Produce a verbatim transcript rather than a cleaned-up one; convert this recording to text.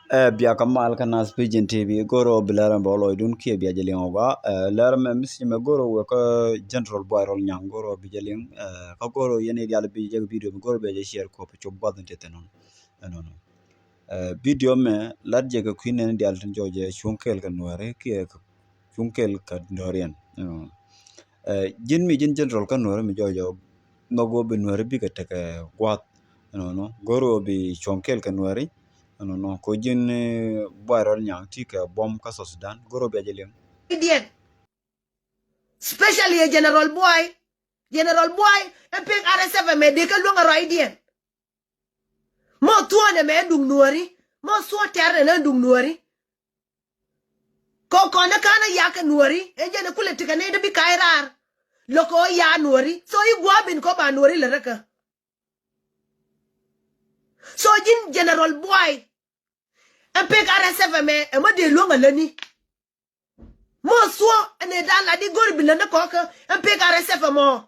Ɛ, bia kä mal kä Naath Pigeon T V, go̱ro̱ bi lɛr ɛmɛ bɛ ɣöö lɔcdun kiɛ bia jɛ liŋ ɔ gɔaa. Ɛ, lɛr ɛmɛ mi ci mɛ go̱ro̱ wek kä General Buay Rɔl Nyaŋ, go̱ro̱ bi jɛ liŋ. Ɛ, kä go̱ro̱ yɛn i̱ diaal bi jɛ kɛ video mi go̱ro̱ bia jɛ share kop cop gua̱th in te thin ɔn. Ɛnɔnɔ. Ɛ, video mɛ lat jɛ kɛ kui̱ nɛn diaal tin jɔɔc jɛ cuŋ kɛɛl kɛ Nuääri kiɛ kɛ cuŋ kɛɛl kɛ Nuääriɛn. Ɛnɔnɔ. Ɛ, ji̱n mi ji̱n General kä Nuääri mi jɔɔc jɛ nhɔk ɣöö bi Nuääri bikɛ tekɛ gua̱th. Ɛnɔnɔ. Go̱ro̱ bi cuŋ kɛɛl kɛ Nuääri. Ɛnɔnɔ. Kɛ ji̱n, ɛ, Buay Rɔl Nyaŋ ti kɛ buɔ̱m kä South Sudan. Go̱ro̱ bia jɛ liŋ. Idiɛn. Especially ɛ General Buay. General Buay, ɛ pek R S F ɛmɛ dee kä luäŋ ɛ rɔidiɛn. Mɔ thuɔ̱ɔ̱n ɛmɛ ɛ duŋ Nuääri. Mɔ thuɔ̱ɔ̱ tɛr ɛn ɛ duŋ Nuääri. Kɔ kɔn ɛ ka̱n ɛ yak ɛ Nuääri. Ɛ jɛn ɛ kulɛ tekɛ nɛy ti bi ka̱c raar. Lo̱k ɛ ɣöö ya Nuääri. So i̱ gua̱a̱p in kɔ ba Nuääri lät rɛ kä. So ji̱n General Buay. Ɛn pek R S F ɛmɛ, ɛmɔ dee luäŋ ɛ lätni. Mɔ thuɔ̱ɔ̱, ɛn ɛ da̱a̱n lat i̱ go̱r bi lät ni kɔkä, ɛn pek R S F ɛmɔ.